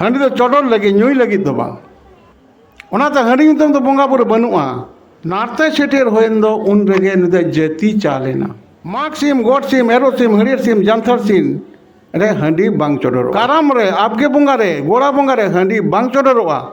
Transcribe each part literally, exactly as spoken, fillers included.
ᱦᱟᱺᱰᱤ ᱫᱚ ᱪᱚᱰᱚᱨ ᱞᱟᱹᱜᱤᱫ, ᱧᱩᱭ ᱞᱟᱹᱜᱤᱫ ᱫᱚ ᱵᱟᱝ᱾ ᱚᱱᱟᱛᱮ ᱦᱟᱺᱰᱤ ᱧᱩᱛᱩᱢ ᱫᱚ ᱵᱚᱸᱜᱟ ᱵᱩᱨᱩ ᱵᱟᱹᱱᱩᱜᱼᱟ᱾ ᱱᱟᱨᱛᱮ ᱥᱮᱴᱮᱨ ᱦᱩᱭᱮᱱ ᱫᱚ ᱩᱱ ᱨᱮᱜᱮ ᱱᱩᱭ ᱫᱚ ᱡᱟᱹᱛᱤ ᱪᱟᱞᱮᱱᱟ᱾ ᱢᱟᱜᱽ ᱥᱤᱢ, ᱜᱚᱰ ᱥᱤᱢ, ᱮᱨᱚᱜ ᱥᱤᱢ, ᱦᱟᱹᱨᱭᱟᱹᱲ ᱥᱤᱢ, ᱡᱟᱱᱛᱷᱟᱲ ᱥᱤᱢ ᱨᱮ ᱦᱟᱺᱰᱤ ᱵᱟᱝ ᱪᱚᱰᱚᱨᱚᱜᱼᱟ᱾ ᱠᱟᱨᱟᱢ ᱨᱮ, ᱟᱵᱜᱮ ᱵᱚᱸᱜᱟ ᱨᱮ, ᱜᱚᱲᱟ ᱵᱚᱸᱜᱟ ᱨᱮ ᱦᱟᱺᱰᱤ ᱵᱟᱝ ᱪᱚᱰᱚᱨᱚᱜᱼᱟ᱾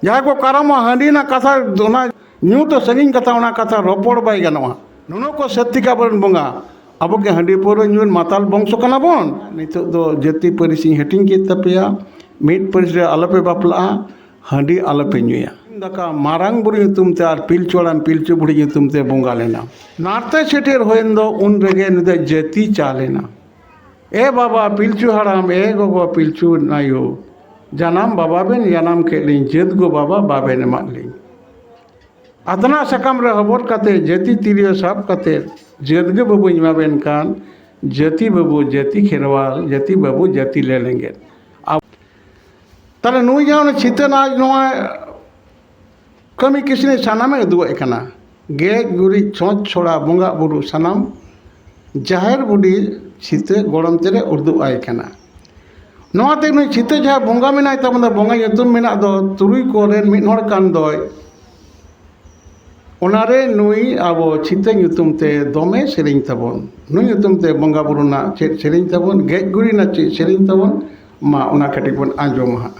ᱡᱟᱦᱟᱸᱭ ᱠᱚ ᱠᱟᱨᱟᱢᱚᱜᱼᱟ, ᱦᱟᱺᱰᱤ ᱨᱮᱱᱟᱜ ᱠᱟᱛᱷᱟ ᱫᱚ ᱚᱱᱟ ᱧᱩ ᱫᱚ ᱥᱟᱺᱜᱤᱧ ᱠᱟᱛᱷᱟ, ᱚᱱᱟ ᱠᱟᱛᱷᱟ ᱨᱚᱯᱚᱲ ᱵᱟᱭ ᱜᱟᱱᱚᱜᱼᱟ᱾ ᱱᱩᱱᱟᱹᱜ ᱠᱚ ᱥᱟᱹᱛᱤᱠ ᱟᱵᱚᱨᱮᱱ ᱵᱚᱸᱜᱟ, ᱟᱵᱚ ᱠᱤ ᱦᱟᱺᱰᱤ ᱯᱟᱹᱣᱨᱟᱹ ᱧᱩ ᱢᱟᱛᱟᱞ ᱵᱚᱝᱥᱚ ᱠᱟᱱᱟ ᱵᱚᱱ? ᱱᱤᱛᱚᱜ ᱫᱚ ᱡᱟᱹᱛᱤ ᱯᱟᱹᱨᱤᱥ ᱤᱧ ᱦᱟᱹᱴᱤᱧ ᱠᱮᱫ ᱛᱟᱯᱮᱭᱟ, ᱢᱤᱫ ᱯᱟᱹᱨᱤᱥ ᱨᱮ ᱟᱞᱚᱯᱮ ᱵᱟᱯᱞᱟᱜᱼᱟ, ᱦᱟᱺᱰᱤ ᱟᱞᱚᱯᱮ ᱧᱩᱭᱟ᱾ ᱫᱟᱠᱟ ᱢᱟᱨᱟᱝ ᱵᱩᱨᱩ ᱧᱩᱛᱩᱢ ᱛᱮ ᱟᱨ ᱯᱤᱞᱪᱩ ᱦᱟᱲᱟᱢ ᱯᱤᱞᱪᱩ ᱵᱩᱲᱦᱤ ᱧᱩᱛᱩᱢ ᱛᱮ ᱵᱚᱸᱜᱟ ᱞᱮᱱᱟ᱾ ᱱᱟᱨᱛᱮ ᱥᱮᱴᱮᱨ ᱦᱩᱭᱮᱱ ᱫᱚ ᱩᱱ ᱨᱮᱜᱮ ᱱᱩᱭ ᱫᱚ ᱡᱟᱹᱛᱤ ᱪᱟᱞᱮᱱᱟ᱾ ᱮ ᱵᱟᱵᱟ ᱯᱤᱞᱪᱩ ᱦᱟᱲᱟᱢ, ᱮ ᱜᱚᱜᱚ ᱯᱤᱞᱪᱩ ᱟᱭᱳ, ᱡᱟᱱᱟᱢ ᱵᱟᱵᱟ ᱵᱮᱱ ᱡᱟᱱᱟᱢ ᱠᱮᱫ ᱞᱤᱧ, ᱡᱟᱹᱛ ᱜᱚ ᱵᱟᱵᱟ ᱵᱟᱵᱮᱱ ᱮᱢᱟᱫ ᱞᱤᱧ᱾ ᱟᱛᱱᱟᱜ ᱥᱟᱠᱟᱢ ᱨᱮ ᱦᱚᱵᱚᱨ ᱠᱟᱛᱮ, ᱡᱟᱹᱛᱤ ᱛᱤᱨᱭᱳ ᱥᱟᱵ ᱠᱟᱛᱮ, ᱡᱟᱹᱛ ᱜᱮ ᱵᱟᱹᱵᱩᱧ ᱮᱢᱟ ᱵᱮᱱ ᱠᱟᱱ, ᱡᱟᱹᱛᱤ ᱵᱟᱹᱵᱩ ᱡᱟᱹᱛᱤ ᱠᱷᱮᱨᱣᱟᱞ, ᱡᱟᱹᱛᱤ ᱵᱟᱹᱵᱩ ᱡᱟᱹᱛᱤ ᱞᱮᱞᱮᱸᱜᱮᱫ᱾ ᱟᱵ-, ᱛᱟᱦᱞᱮ ᱱᱩᱭ ᱡᱟᱦᱟᱸ ᱚᱱᱟ ᱪᱷᱤᱛᱟᱹ ᱱᱟᱪ, ᱱᱚᱣᱟ ᱠᱟᱹᱢᱤ ᱠᱟᱹᱥᱱᱤ ᱥᱟᱱᱟᱢᱮ ᱩᱫᱩᱜ ᱟᱭ ᱠᱟᱱᱟ᱾ ᱜᱮᱡ ᱜᱩᱨᱤᱡ, ᱪᱷᱚᱸᱪ ᱪᱷᱚᱲᱟ, ᱵᱚᱸᱜᱟ ᱵᱩᱨᱩ ᱥᱟᱱᱟᱢ, ᱡᱟᱦᱮᱨ ᱵᱩᱰᱷᱤ ᱪᱷᱤᱛᱟᱹ ᱜᱚᱲᱚᱢ ᱛᱮᱞᱮ ᱩᱫᱩᱜ ᱟᱭ ᱠᱟᱱᱟ᱾ ᱱᱚᱣᱟᱛᱮ ᱱᱩᱭ ᱪᱷᱤᱛᱟᱹ ᱡᱟᱦᱟᱸ ᱵᱚᱸᱜᱟ ᱢᱮᱱᱟᱭ ᱛᱟᱵᱚᱱᱟ, ᱵᱚᱸᱜᱟ ᱧᱩᱛᱩᱢ ᱢᱮᱱᱟᱜ ᱫᱚ, ᱛᱩᱨᱩᱭ ᱠᱚ ᱨᱮᱱ ᱢᱤᱫ ᱦᱚᱲ ᱠᱟᱱ ᱫᱚᱭ, ᱚᱱᱟᱨᱮ ᱱᱩᱭ ᱟᱵᱚ ᱪᱷᱤᱛᱟᱹ ᱧᱩᱛᱩᱢ ᱛᱮ ᱫᱚᱢᱮ ᱥᱮᱨᱮᱧ ᱛᱟᱵᱚᱱ, ᱱᱩᱭ ᱧᱩᱛᱩᱢ ᱛᱮ ᱵᱚᱸᱜᱟ ᱵᱩᱨᱩ ᱨᱮᱱᱟᱜ ᱪᱮᱫ ᱥᱮᱨᱮᱧ ᱛᱟᱵᱚᱱ, ᱜᱮᱡ ᱜᱩᱨᱤᱡ ᱨᱮᱱᱟᱜ ᱪᱮᱫ ᱥᱮᱨᱮᱧ ᱛᱟᱵᱚᱱ, ᱢᱟ ᱚᱱᱟ ᱠᱟᱹᱴᱤᱡ ᱵᱚᱱ ᱟᱸᱡᱚᱢᱟ ᱦᱟᱸᱜ᱾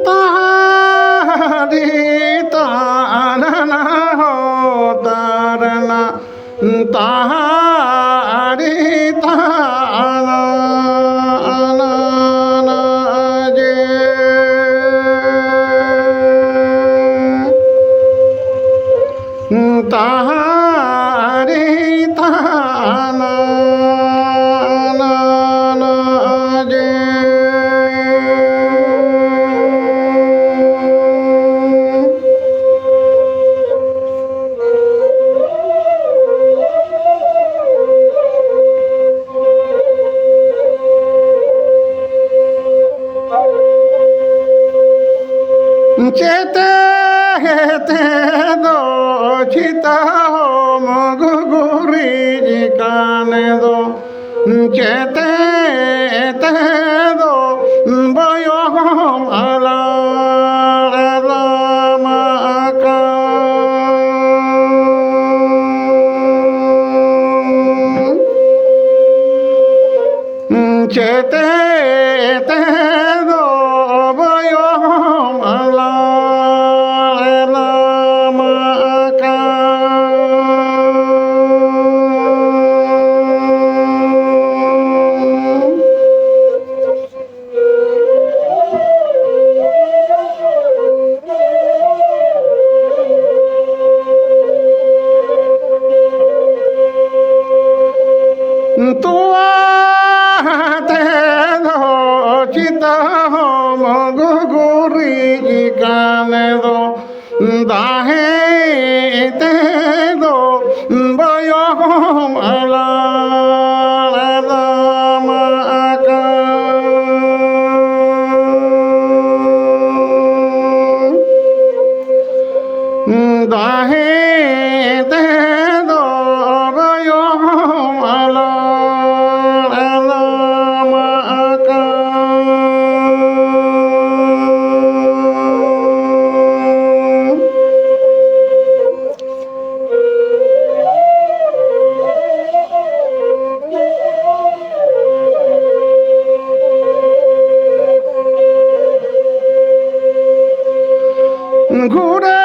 ᱛᱟᱦᱟᱨᱤ ᱛᱟᱱᱟᱱᱟ ᱦᱳ ᱛᱟᱨᱟᱱᱟ, ᱛᱟᱦᱟᱨᱤ ᱛᱟᱱᱟᱱᱟ ᱡᱮ᱾ ᱛᱟᱦᱟᱨᱤ ᱛᱟᱱᱟ ᱡᱮ᱾ ᱪᱮᱛᱮ ᱛᱮᱫᱚ ᱪᱤᱛᱟ ᱦᱚᱢ ᱜᱩᱜᱩᱨᱤᱡ ᱠᱟᱱ ᱫᱚ, ᱪᱮᱛᱮ ᱛᱮᱫᱚ ᱵᱚᱭᱚᱢ ᱟᱞᱟᱲ ᱞᱟᱢᱟ ᱠᱟᱱ᱾ ᱪᱮᱛᱮ ᱛᱮᱫᱚ ᱵᱚᱭᱚᱢ ᱟᱞᱟᱲ ᱞᱟᱢᱟ ᱠᱟᱱ᱾ ᱛᱚᱣᱟ ᱛᱮᱫᱚ ᱪᱤᱛᱟ ᱦᱚᱢ ᱜᱩᱜᱩᱨᱤᱡ ᱠᱟᱱ ᱫᱚ, ᱫᱟᱦᱮ ᱛᱮᱫᱚ ᱵᱚᱭᱚᱢ ᱟᱞᱟᱲ ᱞᱟᱢᱟ ᱠᱟᱱ᱾ ᱫᱟᱦᱮ ᱛᱮᱫᱚ ᱵᱚᱭᱚᱢ ᱟᱞᱟᱲ ᱞᱟᱢᱟ ᱠᱟᱱ᱾ ᱜᱷᱩᱨᱮ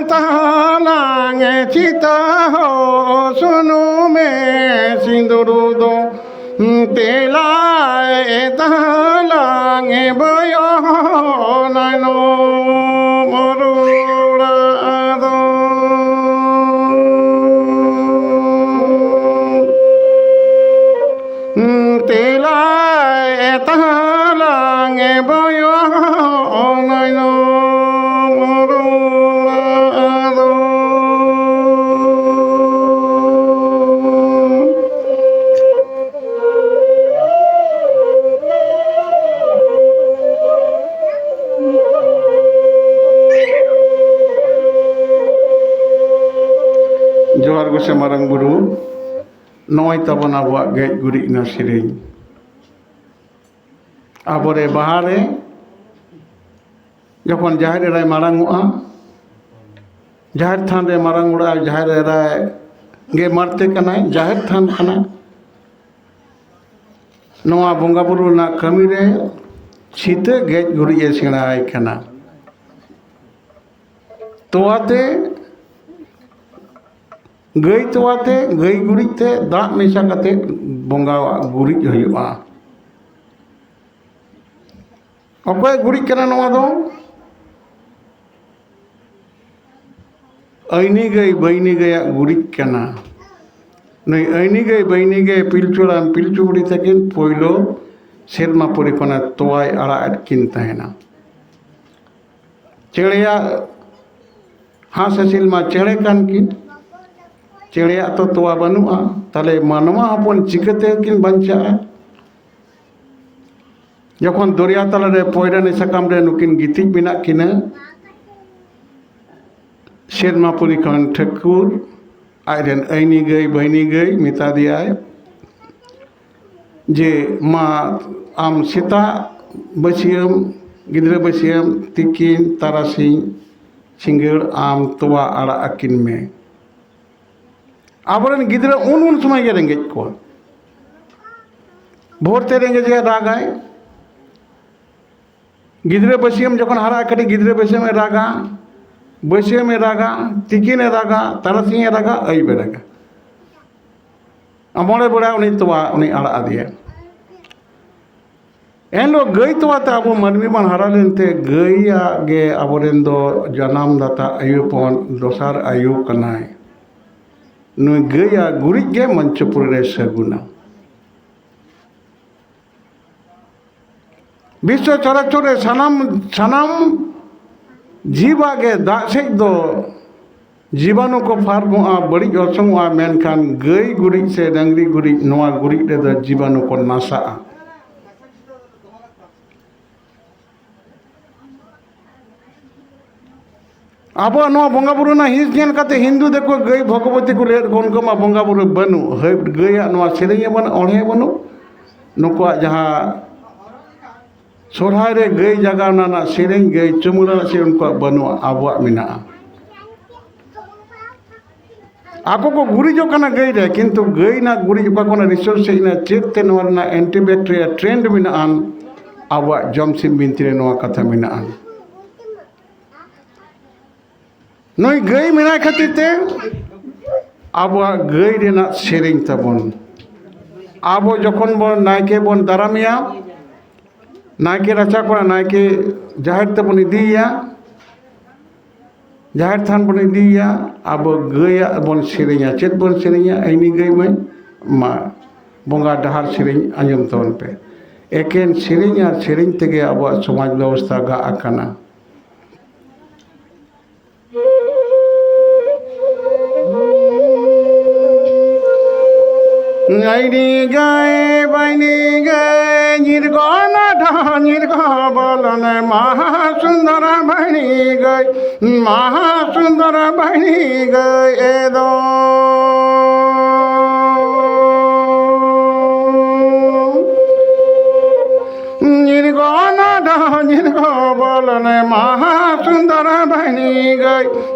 ᱛᱟᱞᱟᱝ ᱮ ᱪᱤᱛᱟᱹ ᱦᱚ ᱥᱩᱱᱩᱢᱮ ᱥᱤᱸᱫᱩᱨ ᱫᱚ᱾ ᱛᱮᱞᱟᱭ ᱛᱟᱞᱟᱝ ᱮ ᱵᱚᱭᱚᱱᱟᱭ ᱱᱚᱢᱚᱨᱩᱲᱟ ᱫᱚ᱾ ᱛᱮᱞᱟᱭ ᱛᱟᱞᱟᱝ ᱮ ᱵᱚᱭᱚᱱᱟᱭ ᱱᱚᱢᱚᱨᱩᱲᱟ ᱫᱚ᱾ ᱡᱚᱦᱟᱨ ᱜᱚᱸᱥᱟᱭ ᱢᱟᱨᱟᱝ ᱵᱩᱨᱩ, ᱱᱚᱜᱼᱚᱭ ᱛᱟᱵᱚᱱ ᱟᱵᱚᱣᱟᱜ ᱜᱮᱡ ᱜᱩᱨᱤᱡ ᱨᱮᱱᱟᱜ ᱥᱮᱨᱮᱧ᱾ ᱟᱵᱚᱨᱮ ᱵᱟᱦᱟ ᱨᱮ ᱡᱚᱠᱷᱚᱱ ᱡᱟᱦᱮᱨ ᱮᱨᱟᱭ ᱢᱟᱨᱟᱝ ᱚᱜᱼᱟ, ᱡᱟᱦᱮᱨ ᱛᱷᱟᱱ ᱨᱮ ᱢᱟᱨᱟᱝ ᱚᱲᱟᱜ ᱡᱟᱦᱮᱨ ᱮᱨᱟᱭ ᱜᱮ ᱢᱟᱨᱛᱮ ᱠᱟᱱᱟᱭ, ᱡᱟᱦᱮᱨ ᱛᱷᱟᱱ ᱠᱟᱱᱟ᱾ ᱱᱚᱣᱟ ᱵᱚᱸᱜᱟ ᱵᱩᱨᱩ ᱨᱮᱱᱟᱜ ᱠᱟᱹᱢᱤ ᱨᱮ ᱪᱷᱤᱛᱟᱹ ᱜᱮᱡ ᱜᱩᱨᱤᱡ ᱮ ᱥᱮᱬᱟᱭ ᱠᱟᱱᱟ᱾ ᱛᱚᱣᱟ ᱛᱮ, ᱜᱟᱹᱭ ᱛᱚᱣᱟ ᱛᱮ, ᱜᱟᱹᱭ ᱜᱩᱨᱤᱡ ᱛᱮ ᱫᱟᱜ ᱢᱮᱥᱟ ᱠᱟᱛᱮ ᱵᱚᱸᱜᱟᱣᱟᱜ ᱜᱩᱨᱤᱡ ᱦᱩᱭᱩᱜᱼᱟ᱾ ᱚᱠᱚᱭ ᱜᱩᱨᱤᱡ ᱠᱟᱱᱟ ᱱᱚᱣᱟ ᱫᱚ? ᱟᱹᱭᱱᱤ ᱜᱟᱹᱭ ᱵᱟᱹᱭᱱᱤ ᱜᱟᱹᱭᱟᱜ ᱜᱩᱨᱤᱡ ᱠᱟᱱᱟ᱾ ᱱᱩᱭ ᱟᱹᱭᱱᱤ ᱜᱟᱹᱭ ᱵᱟᱹᱭᱱᱤ ᱜᱟᱹᱭ ᱯᱤᱞᱪᱩ ᱦᱟᱲᱟᱢ ᱯᱤᱞᱪᱩ ᱵᱩᱲᱦᱤ ᱛᱟᱹᱠᱤᱱ ᱯᱳᱭᱞᱳ ᱥᱮᱨᱢᱟ ᱯᱩᱨᱤ ᱠᱷᱚᱱᱮ ᱛᱚᱣᱟᱭ ᱟᱲᱟᱜ ᱮᱫ ᱠᱤᱱ ᱛᱟᱦᱮᱱᱟ᱾ ᱪᱮᱬᱮᱭᱟᱜ ᱦᱟᱸᱥ ᱦᱟᱹᱥᱤᱞ ᱢᱟ ᱪᱮᱬᱮ ᱠᱟᱱ ᱠᱤᱱ, ᱪᱮᱬᱮᱭᱟᱜ ᱛᱚ ᱛᱚᱣᱟ ᱵᱟᱹᱱᱩᱜᱼᱟ, ᱛᱟᱦᱞᱮ ᱢᱟᱱᱣᱟ ᱦᱚᱯᱚᱱ ᱪᱤᱠᱟᱹᱛᱮ ᱠᱤᱱ ᱵᱟᱧᱪᱟᱜᱼᱟ? ᱡᱚᱠᱷᱚᱱ ᱫᱚᱨᱭᱟ ᱛᱟᱞᱟᱨᱮ ᱯᱚᱭᱰᱟᱱᱤ ᱥᱟᱠᱟᱢ ᱨᱮ ᱱᱩᱠᱤᱱ ᱜᱤᱛᱤᱡ ᱢᱮᱱᱟᱜ ᱠᱤᱱᱟᱹ, ᱥᱮᱨᱢᱟᱯᱩᱨᱤ ᱠᱷᱚᱱ ᱴᱷᱟᱹᱠᱩᱨ ᱟᱡᱨᱮᱱ ᱟᱹᱭᱱᱤ ᱜᱟᱹᱭ ᱵᱟᱹᱭᱱᱤ ᱜᱟᱹᱭ ᱢᱮᱛᱟ ᱫᱮᱭᱟᱭ ᱡᱮ, "ᱢᱟ, ᱟᱢ ᱥᱮᱛᱟᱜ ᱵᱟᱹᱥᱭᱟᱹᱢ, ᱜᱤᱫᱽᱨᱟᱹ ᱵᱟᱹᱥᱭᱟᱹᱢ, ᱛᱤᱠᱤᱱ, ᱛᱟᱨᱟᱥᱤᱧ, ᱥᱤᱸᱜᱟᱹᱲ ᱟᱢ ᱛᱚᱣᱟ ᱟᱲᱟᱜ ᱟᱹᱠᱤᱱ ᱢᱮ᱾" ᱟᱵᱚᱨᱮᱱ ᱜᱤᱫᱽᱨᱟᱹ ᱩᱱ ᱩᱱ ᱥᱚᱢᱚᱭ ᱜᱮ ᱨᱮᱸᱜᱮᱡ ᱠᱚᱣᱟ᱾ ᱵᱷᱳᱨ ᱛᱮ ᱨᱮᱸᱜᱮᱡ ᱮ ᱫᱟᱜᱟᱭ, ᱜᱤᱫᱽᱨᱟᱹ ᱵᱟᱹᱥᱭᱟᱹᱢ ᱡᱚᱠᱷᱚᱱ ᱦᱟᱨᱟᱜᱼᱟ, ᱠᱟᱹᱴᱤᱡ ᱜᱤᱫᱽᱨᱟᱹ ᱵᱟᱹᱥᱭᱟᱹᱢ ᱮ ᱨᱟᱜᱟ, ᱵᱟᱹᱥᱭᱟᱹᱢ ᱮ ᱨᱟᱜᱟ, ᱛᱤᱠᱤᱱ ᱮ ᱨᱟᱜᱟ, ᱛᱟᱨᱟᱥᱤᱧ ᱮ ᱨᱟᱜᱟ, ᱟᱹᱭᱩᱵ ᱮ ᱨᱟᱜᱟ᱾ ᱟᱨ ᱢᱚᱬᱮ ᱵᱮᱲᱟ ᱩᱱᱤ ᱛᱚᱣᱟ ᱩᱱᱤ ᱟᱲᱟᱜ ᱟᱫᱮᱭᱟ᱾ ᱮᱱᱦᱤᱞᱳᱜ ᱜᱟᱹᱭ ᱛᱚᱣᱟ ᱛᱮ ᱟᱵᱚ ᱢᱟᱹᱱᱢᱤ ᱵᱚᱱ ᱦᱟᱨᱟ ᱞᱮᱱᱛᱮ, ᱜᱟᱹᱭᱟᱜ ᱜᱮ ᱟᱵᱚᱨᱮᱱ ᱫᱚ ᱡᱟᱱᱟᱢ ᱫᱟᱛᱟ ᱟᱭᱳ ᱦᱚᱯᱚᱱ, ᱫᱚᱥᱟᱨ ᱟᱭᱳ ᱠᱟᱱᱟᱭ᱾ ᱱᱩᱭ ᱜᱟᱹᱭᱟᱜ ᱜᱩᱨᱤᱡ ᱜᱮ ᱢᱚᱧᱪᱚᱯᱩᱨᱤ ᱨᱮ ᱥᱟᱹᱜᱩᱱᱟ᱾ ᱵᱤᱥᱥᱚ ᱪᱚᱨᱟᱪᱚᱨ ᱨᱮ ᱥᱟᱱᱟᱢ, ᱥᱟᱱᱟᱢ ᱡᱤᱵᱟᱜ ᱜᱮ ᱫᱟᱜ ᱥᱮᱡ ᱫᱚ ᱡᱤᱵᱟᱱᱩ ᱠᱚ ᱯᱟᱨᱚᱢᱚᱜᱼᱟ, ᱵᱟᱹᱲᱤᱡ ᱚᱨᱥᱚᱝᱚᱜᱼᱟ, ᱢᱮᱱᱠᱷᱟᱱ ᱜᱟᱹᱭ ᱜᱩᱨᱤᱡ ᱥᱮ ᱰᱟᱹᱝᱨᱤ ᱜᱩᱨᱤᱡ, ᱱᱚᱣᱟ ᱜᱩᱨᱤᱡ ᱨᱮᱫᱚ ᱡᱤᱵᱟᱱᱩ ᱠᱚ ᱱᱟᱥᱟᱜᱼᱟ᱾ ᱟᱵᱚᱣᱟᱜ ᱱᱚᱣᱟ ᱵᱚᱸᱜᱟ ᱵᱩᱨᱩ ᱨᱮᱱᱟᱜ ᱦᱤᱸᱥ ᱧᱮᱞ ᱠᱟᱛᱮ ᱦᱤᱱᱫᱩ ᱫᱚᱠᱚ ᱜᱟᱹᱭ ᱵᱷᱚᱜᱚᱵᱚᱛᱤ ᱠᱚ ᱞᱟᱹᱭᱮᱫ ᱠᱚ, ᱩᱱᱠᱩ ᱢᱟ ᱵᱚᱸᱜᱟ ᱵᱩᱨᱩ ᱵᱟᱹᱱᱩᱜ, ᱦᱟᱹᱭ, ᱜᱟᱹᱭᱟᱜ ᱱᱚᱣᱟ ᱥᱮᱨᱮᱧ ᱦᱚᱸ ᱵᱟᱹᱱᱩᱜ, ᱚᱬᱦᱮ ᱵᱟᱹᱱᱩᱜ, ᱱᱩᱠᱩᱣᱟᱜ ᱡᱟᱦᱟᱸ ᱥᱚᱨᱦᱟᱭ ᱨᱮ ᱜᱟᱹᱭ ᱡᱟᱜᱟᱣᱱᱟ ᱨᱮᱱᱟᱜ ᱥᱮᱨᱮᱧ, ᱜᱟᱹᱭ ᱪᱩᱢᱟᱹᱲᱟ ᱨᱮᱱᱟᱜ ᱥᱮᱨᱮᱧ ᱩᱱᱠᱩᱣᱟᱜ ᱵᱟᱹᱱᱩᱜᱼᱟ, ᱟᱵᱚᱣᱟᱜ ᱢᱮᱱᱟᱜᱼᱟ᱾ ᱟᱠᱚ ᱠᱚ ᱜᱩᱨᱤᱡᱚᱜ ᱠᱟᱱᱟ ᱜᱟᱹᱭ ᱨᱮ, ᱠᱤᱱᱛᱩ ᱜᱟᱹᱭ ᱨᱮᱱᱟᱜ ᱜᱩᱨᱤᱡ ᱚᱠᱟ ᱠᱷᱚᱱᱟᱜ ᱨᱤᱥᱟᱨᱪ ᱦᱮᱡ ᱮᱱᱟ, ᱪᱮᱫ ᱛᱮ ᱱᱚᱣᱟ ᱨᱮᱱᱟᱜ ᱮᱱᱴᱤᱵᱮᱠᱴᱤᱨᱤᱭᱟ ᱴᱨᱮᱱᱰ ᱢᱮᱱᱟᱜᱼᱟ, ᱟᱵᱚᱣᱟᱜ ᱡᱚᱢᱥᱤᱢ ᱵᱤᱱᱛᱤ ᱨᱮ ᱱᱚᱣᱟ ᱠᱟᱛᱷᱟ ᱢᱮᱱᱟᱜᱼᱟ᱾ ᱱᱩᱭ ᱜᱟᱹᱭ ᱢᱮᱱᱟᱭ ᱠᱷᱟᱹᱛᱤᱨ ᱛᱮ ᱟᱵᱚᱣᱟᱜ ᱜᱟᱹᱭ ᱨᱮᱱᱟᱜ ᱥᱮᱨᱮᱧ ᱛᱟᱵᱚᱱ᱾ ᱟᱵᱚ ᱡᱚᱠᱷᱚᱱ ᱵᱚᱱ ᱱᱟᱭᱠᱮ ᱵᱚᱱ ᱫᱟᱨᱟᱢᱮᱭᱟ, ᱱᱟᱭᱠᱮ ᱨᱟᱪᱟ ᱠᱷᱚᱱᱟᱜ ᱱᱟᱭᱠᱮ ᱡᱟᱦᱮᱨ ᱛᱮᱵᱚᱱ ᱤᱫᱤᱭᱮᱭᱟ, ᱡᱟᱦᱮᱨ ᱛᱷᱟᱱ ᱵᱚᱱ ᱤᱫᱤᱭᱮᱭᱟ, ᱟᱵᱚ ᱜᱟᱹᱭᱟᱜ ᱵᱚᱱ ᱥᱮᱨᱮᱧᱟ᱾ ᱪᱮᱫ ᱵᱚᱱ ᱥᱮᱨᱮᱧᱟ? ᱟᱭᱱᱤ ᱜᱟᱹᱭ ᱢᱟᱹᱭ, ᱢᱟ ᱵᱚᱸᱜᱟ ᱰᱟᱦᱟᱨ ᱥᱮᱨᱮᱧ ᱟᱸᱡᱚᱢ ᱛᱟᱵᱚᱱ ᱯᱮ᱾ ᱮᱠᱮᱱ ᱥᱮᱨᱮᱧ ᱟᱨ ᱥᱮᱨᱮᱧ ᱛᱮᱜᱮ ᱟᱵᱚᱣᱟᱜ ᱥᱚᱢᱟᱡᱽ ᱵᱮᱵᱚᱥᱛᱷᱟ ᱜᱟᱜ ᱟᱠᱟᱱᱟ᱾ ᱟᱭᱱᱤ ᱜᱟᱹᱭ ᱵᱟᱭᱱᱤ ᱜᱟᱹᱭ ᱧᱤᱨᱜᱚ ᱱᱟᱰᱟ ᱧᱤᱨᱜᱚ ᱵᱚᱞᱚᱱᱮ ᱢᱟᱦᱟ ᱥᱩᱱᱫᱚᱨ ᱵᱟᱭᱱᱤ ᱜᱟᱹᱭ, ᱢᱟᱦᱟ ᱥᱩᱱᱫᱚᱨ ᱵᱟᱭᱱᱤ ᱜᱟᱹᱭ ᱮᱫᱚ᱾ ᱧᱤᱨᱜᱚ ᱱᱟᱰᱟ ᱧᱤᱨᱜᱚ ᱵᱚᱞᱚᱱᱮ ᱢᱟᱦᱟ ᱥᱩᱱᱫᱚᱨ ᱵᱟᱭᱱᱤ ᱜᱟᱹᱭ,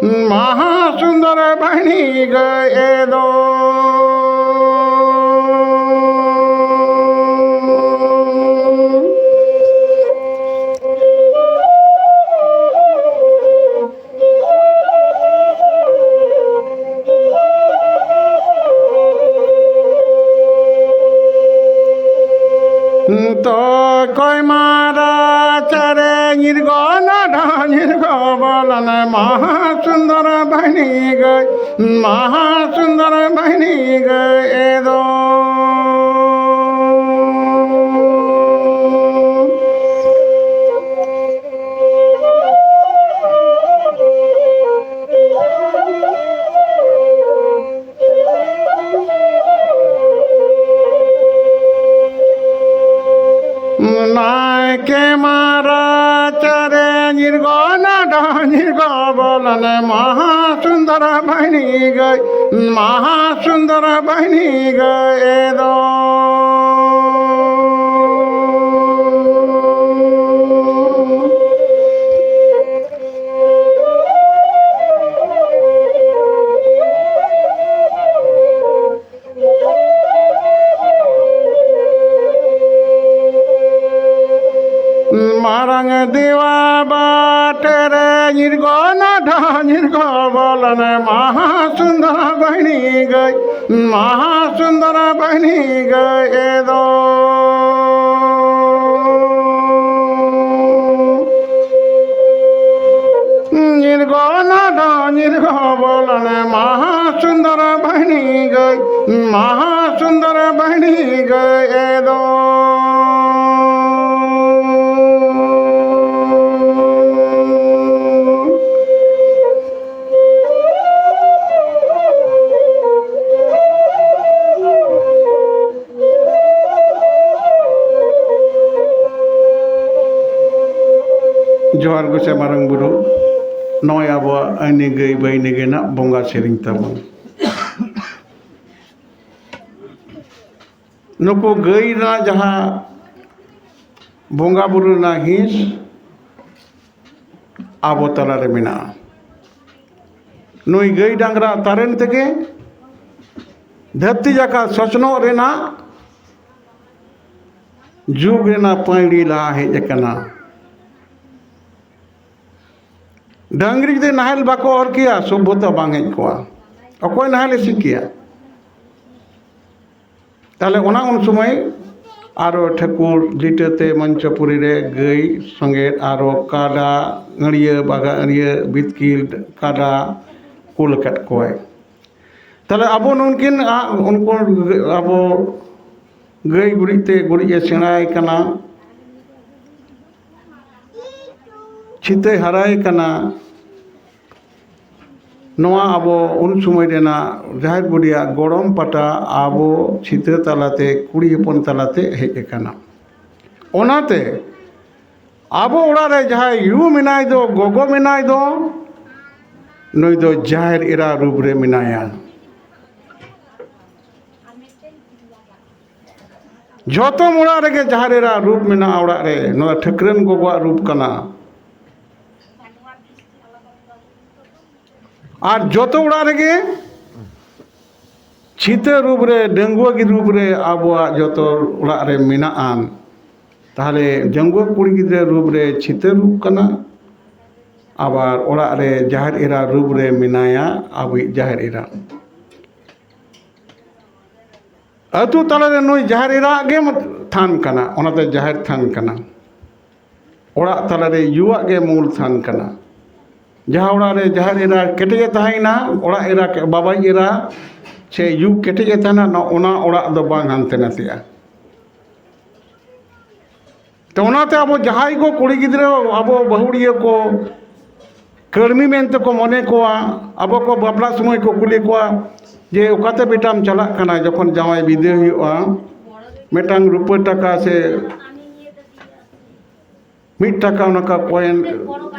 ᱢᱟᱦᱟ ᱥᱩᱱᱫᱚᱨ ᱵᱟᱭᱱᱤ ᱜᱟᱹᱭ ᱮᱫᱚ᱾ ᱛᱚᱠᱚᱭ ᱢᱟᱨᱟ ᱪᱟᱨᱮ ᱧᱤᱨᱜᱚ ᱱᱟᱰᱟ ᱧᱤᱨᱜᱚ ᱵᱚᱞᱚᱱ ᱢᱟᱦᱟ ᱥᱩᱱᱫᱚᱨ ᱵᱟᱹᱦᱤᱱᱤ ᱜᱟᱹᱭ, ᱢᱟᱦᱟ ᱥᱩᱱᱫᱚᱨ ᱵᱟᱹᱦᱤᱱᱤ ᱜᱟᱹᱭ ᱮᱫᱚ᱾ ᱱᱟᱭᱠᱮ ᱢᱟᱨᱟ ᱪᱟᱨᱮ ᱧᱤᱨᱜᱚ ᱱᱟᱰᱟ ᱧᱤᱨᱜᱚ ᱵᱚᱞᱚᱱ ᱢᱟᱦᱟ ᱥᱩᱱᱫᱚᱨ ᱵᱟᱹᱦᱤᱱᱤ ᱜᱟᱹᱭ, ᱢᱟᱦᱟ ᱥᱩᱱᱫᱚᱨ ᱵᱟᱹᱦᱤᱱᱤ ᱜᱟᱹᱭ ᱮᱫᱚ᱾ ᱢᱟᱨᱟᱝ ᱫᱮᱣᱟ ᱵᱟᱴᱮ ᱨᱮ ᱧᱤᱨᱜᱚ ᱱᱟᱰᱟ ᱧᱤᱨᱜᱚ ᱵᱚᱞᱚᱱ ᱢᱟᱦᱟ ᱥᱩᱱᱫᱚᱨ ᱵᱟᱹᱦᱤᱱᱤ ᱜᱟᱹᱭ, ᱢᱟᱦᱟ ᱥᱩᱱᱫᱚᱨ ᱵᱟᱹᱦᱤᱱᱤ ᱜᱟᱹᱭ ᱮᱫᱚ᱾ ᱧᱤᱨᱜᱚ ᱱᱟᱰᱟ ᱧᱤᱨᱜᱚ ᱵᱚᱞᱚᱱ ᱢᱟᱦᱟ ᱥᱩᱱᱫᱚᱨ ᱵᱟᱹᱦᱤᱱᱤ ᱜᱟᱹᱭ, ᱢᱟᱦᱟ ᱥᱩᱱᱫᱚᱨ ᱵᱟᱹᱦᱤᱱᱤ ᱜᱟᱹᱭ ᱮᱫᱚ᱾ ᱡᱚᱦᱟᱨ ᱜᱚᱸᱥᱟᱭ ᱢᱟᱨᱟᱝ ᱵᱩᱨᱩ, ᱱᱚᱜᱼᱚᱭ ᱟᱵᱚᱣᱟᱜ ᱟᱹᱭᱱᱤ ᱜᱟᱹᱭ ᱵᱟᱹᱭᱱᱤ ᱜᱮ ᱱᱟᱜ ᱵᱚᱸᱜᱟ ᱥᱮᱨᱮᱧ ᱛᱟᱵᱚᱱ᱾ ᱱᱩᱠᱩ ᱜᱟᱹᱭ ᱨᱮᱱᱟᱜ ᱡᱟᱦᱟᱸ ᱵᱚᱸᱜᱟ ᱵᱩᱨᱩ ᱨᱮᱱᱟᱜ ᱦᱤᱸᱥ ᱟᱵᱚ ᱛᱟᱞᱟᱨᱮ ᱢᱮᱱᱟᱜᱼᱟ᱾ ᱱᱩᱭ ᱜᱟᱹᱭ ᱰᱟᱝᱨᱟ ᱛᱟᱨᱮᱱ ᱛᱮᱜᱮ ᱫᱷᱟᱹᱨᱛᱤ ᱡᱟᱠᱟᱛ ᱥᱚᱪᱱᱚᱜ ᱨᱮᱱᱟᱜ ᱡᱩᱜᱽ ᱨᱮᱱᱟᱜ ᱯᱟᱹᱭᱲᱤ ᱞᱟᱦᱟ ᱦᱮᱡ ᱟᱠᱟᱱᱟ᱾ ᱰᱟᱹᱝᱨᱤ ᱡᱩᱫᱤ ᱱᱟᱦᱮᱞ ᱵᱟᱠᱚ ᱚᱨ ᱠᱮᱭᱟ, ᱥᱚᱵᱷᱚᱛᱟ ᱵᱟᱝ ᱦᱮᱡ ᱠᱚᱜᱼᱟ᱾ ᱚᱠᱚᱭ ᱱᱟᱦᱮᱞᱮ ᱥᱤ ᱠᱮᱭᱟ? ᱛᱟᱦᱞᱮ ᱚᱱᱟ ᱩᱱ ᱥᱚᱢᱚᱭ ᱟᱨᱚ ᱴᱷᱟᱹᱠᱩᱨ ᱞᱤᱴᱟᱹᱛᱮ ᱢᱚᱧᱪᱚᱯᱩᱨᱤ ᱨᱮ ᱜᱟᱹᱭ ᱥᱚᱸᱜᱮ ᱟᱨᱚ ᱠᱟᱰᱟ, ᱟᱹᱲᱭᱟᱹ, ᱵᱟᱜᱟ ᱟᱹᱲᱭᱟᱹ, ᱵᱤᱛᱠᱤᱞ ᱠᱟᱰᱟ ᱠᱩᱞ ᱟᱠᱟᱫ ᱠᱚᱣᱟᱭ᱾ ᱛᱟᱦᱞᱮ ᱟᱵᱚ ᱱᱩᱝᱠᱤᱱ ᱟ-, ᱩᱱᱠᱩ ᱟᱵᱚ ᱜᱟᱹᱭ ᱜᱩᱨᱤᱡ ᱛᱮ ᱜᱩᱨᱤᱡ ᱮ ᱥᱮᱬᱟᱭ ᱠᱟᱱᱟ, ᱪᱷᱤᱛᱟᱹᱭ ᱦᱟᱨᱟᱭ ᱠᱟᱱᱟ᱾ ᱱᱚᱣᱟ ᱟᱵᱚ ᱩᱱ ᱥᱚᱢᱚᱭ ᱨᱮᱱᱟᱜ ᱡᱟᱦᱮᱨ ᱵᱩᱰᱷᱤᱭᱟᱜ ᱜᱚᱲᱚᱢ ᱯᱟᱴᱟ ᱟᱵᱚ ᱪᱷᱤᱛᱟᱹ ᱛᱟᱞᱟᱛᱮ, ᱠᱩᱲᱤ ᱦᱚᱯᱚᱱ ᱛᱟᱞᱟᱛᱮ ᱦᱮᱡ ᱟᱠᱟᱱᱟ᱾ ᱚᱱᱟᱛᱮ ᱟᱵᱚ ᱚᱲᱟᱜ ᱨᱮ ᱡᱟᱦᱟᱸᱭ ᱭᱩ ᱢᱮᱱᱟᱭ ᱫᱚ, ᱜᱚᱜᱚ ᱢᱮᱱᱟᱭ ᱫᱚ, ᱱᱩᱭ ᱫᱚ ᱡᱟᱦᱮᱨ ᱮᱨᱟ ᱨᱩᱯ ᱨᱮ ᱢᱮᱱᱟᱭᱟ᱾ ᱡᱷᱚᱛᱚᱢ ᱚᱲᱟᱜ ᱨᱮᱜᱮ ᱡᱟᱦᱮᱨ ᱮᱨᱟ ᱨᱩᱯ ᱢᱮᱱᱟᱜᱼᱟ ᱚᱲᱟᱜ ᱨᱮ᱾ ᱱᱚᱣᱟ ᱫᱚ ᱴᱷᱟᱹᱠᱨᱟᱹᱱ ᱜᱚᱜᱚᱣᱟᱜ ᱨᱩᱯ ᱠᱟᱱᱟ᱾ ᱟᱨ ᱡᱚᱛᱚ ᱚᱲᱟᱜ ᱨᱮᱜᱮ ᱪᱷᱤᱛᱟᱹ ᱨᱩᱯ ᱨᱮ, ᱰᱟᱺᱜᱩᱣᱟᱹ ᱜᱮ ᱨᱩᱯ ᱨᱮ ᱟᱵᱚᱣᱟᱜ ᱡᱚᱛᱚ ᱚᱲᱟᱜ ᱨᱮ ᱢᱮᱱᱟᱜᱼᱟ᱾ ᱛᱟᱦᱞᱮ ᱰᱟᱺᱜᱩᱣᱟᱹ ᱠᱩᱲᱤ ᱜᱤᱫᱽᱨᱟᱹ ᱨᱩᱯ ᱨᱮ ᱪᱷᱤᱛᱟᱹ ᱨᱩᱯ ᱠᱟᱱᱟ, ᱟᱵᱟᱨ ᱚᱲᱟᱜ ᱨᱮ ᱡᱟᱦᱮᱨ ᱮᱨᱟ ᱨᱩᱯ ᱨᱮ ᱢᱮᱱᱟᱭᱟ ᱟᱵᱚᱭᱤᱡ ᱡᱟᱦᱮᱨ ᱮᱨᱟ᱾ ᱟᱹᱛᱩ ᱛᱟᱞᱟᱨᱮ ᱱᱩᱭ ᱡᱟᱦᱮᱨ ᱮᱨᱟᱣᱟᱜ ᱜᱮ ᱛᱷᱟᱱ ᱠᱟᱱᱟ, ᱚᱱᱟᱛᱮ ᱡᱟᱦᱮᱨ ᱛᱷᱟᱱ ᱠᱟᱱᱟ᱾ ᱚᱲᱟᱜ ᱛᱟᱞᱟᱨᱮ ᱭᱩᱣᱟᱜ ᱜᱮ ᱢᱩᱞ ᱛᱷᱟᱱ ᱠᱟᱱᱟ᱾ ᱡᱟᱦᱟᱸ ᱚᱲᱟᱜ ᱨᱮ ᱡᱟᱦᱮᱨ ᱮᱨᱟ ᱠᱮᱴᱮᱡ ᱮ ᱛᱟᱦᱮᱸᱭᱮᱱᱟ, ᱚᱲᱟᱜ ᱮᱨᱟ, ᱵᱟᱵᱟᱭᱤᱡ ᱮᱨᱟ ᱥᱮ ᱭᱩ ᱠᱮᱴᱮᱡ ᱮ ᱛᱟᱦᱮᱱᱟ, ᱱᱚ-, ᱚᱱᱟ ᱚᱲᱟᱜ ᱫᱚ ᱵᱟᱝ ᱦᱟᱱᱛᱮ ᱱᱟᱛᱮᱜᱼᱟ᱾ ᱛᱚ, ᱚᱱᱟᱛᱮ ᱟᱵᱚ ᱡᱟᱦᱟᱸᱭ ᱠᱚ ᱠᱩᱲᱤ ᱜᱤᱫᱽᱨᱟᱹ, ᱟᱵᱚ ᱵᱟᱹᱦᱩᱲᱤᱭᱟᱹ ᱠᱚ ᱠᱟᱹᱲᱢᱤ ᱢᱮᱱᱛᱮ ᱠᱚ ᱢᱚᱱᱮ ᱠᱚᱣᱟ, ᱟᱵᱚ ᱠᱚ ᱵᱟᱯᱞᱟ ᱥᱚᱢᱚᱭ ᱠᱚ ᱠᱩᱞᱤ ᱠᱚᱣᱟ ᱡᱮ, "ᱚᱠᱟᱛᱮ ᱵᱮᱴᱟᱢ ᱪᱟᱞᱟᱜ ᱠᱟᱱᱟ?" ᱡᱚᱠᱷᱚᱱ ᱡᱟᱶᱟᱭ ᱵᱤᱫᱟᱹᱭ ᱦᱩᱭᱩᱜᱼᱟ, ᱢᱤᱫᱴᱟᱝ ᱨᱩᱯᱟᱹ ᱴᱟᱠᱟ ᱥᱮ ᱢᱤᱫ ᱴᱟᱠᱟ ᱚᱱᱠᱟ ᱠᱚᱭᱮᱱ